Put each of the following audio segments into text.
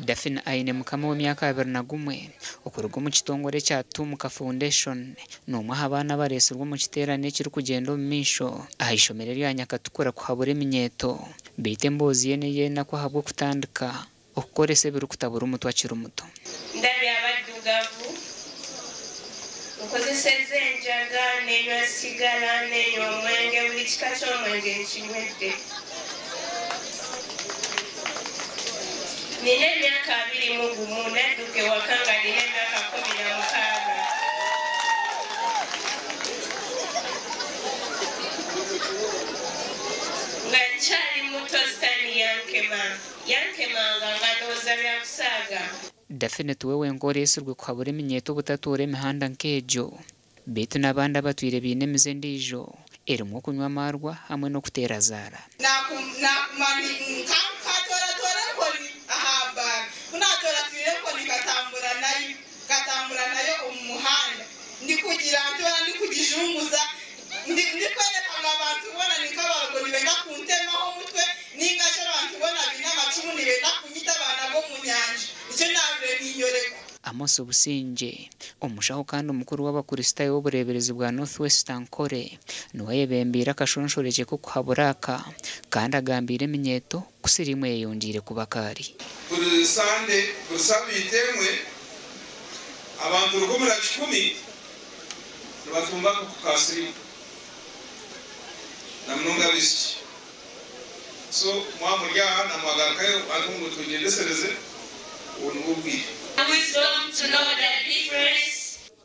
Daphne Aine Mukama w'emyaka 21 okuruga omu kitongore ekya Tumuka Foundation n'omwe aha baana abareetsirwe omu kiteerane ekirikugyenda omu maisho aha ishomero erya Nyakatukura kuhabura eminyeeto beitu emboozi ye n'ey'enaku ahabw'okutandika okukoresa ebirikutabura omutwe akiri muto. Ndabye abaddugavu, nkozesezza enjaga, nenywa sigala, nenywa omwenge, buli kika ky'omwenge nkinywedde. Nina emyaka 21, nadduka ewaka nga nina emyaka 16. Nga nkyali muto sitaani yankema, yankemanga nga ndowooza bya kusaaga. Daphne tiwe wenka oreetsirwe kuhabura eminyeeto obutatoora emihanda nk'egyo beitu n'abandi abatwire baine emize endiijo erimu okunywa amaarwa hamwe n'okuteera zaara. Nkatoraatora enkoni aha baara. Ku naatooratoire enkoni nkatambura nayo, nkatambura nayo omu muhanda ndikugira ntoora ndikugijunguza, ndikworeka ngu abantu boona ni nk'abarogo nibenda kuntemaho omutwe, nainga shi abantu boona baine amacumu nibenda kunyita baanaga omu nyanja. Nikyo naabaire ninyorekwa. Amos Busingye, omushaho kandi omukuru w'Abakristaayo w'obureeberezi bwa North West Ankole, niwe ayebembeire akashonshorekye k'okuhabura aka kandi agambiire eminyeeto ku siriimu eyeyongyeire kuba akaari. Buri Sande, buri sabiiti emwe, abantu 11,000 nibatunga akahuka ka siriimu, na munonga abaishiki. So mwaba muri aha na mwagarukayo hati ngu twegyendesereze, obu nibwo bwire.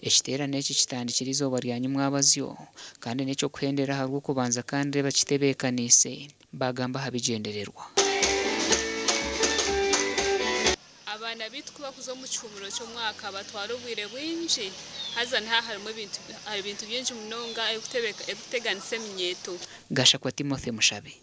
Ekiteerane eki kitandikire eizooba rya nyimwabazyo kandi n'eky'okuhendera aha Rwokubanza kandi abakitebeekaniise baagamba aha bigyendererwa. Abaana baitu ku bakuza omu kihuumuro ky'omwaka batwara obwire bwingi haza nihaaba harimu ebintu ebintu bingi munonga ebirikuteganisa eminyeeto. Gashakwa Timothy Mushabe.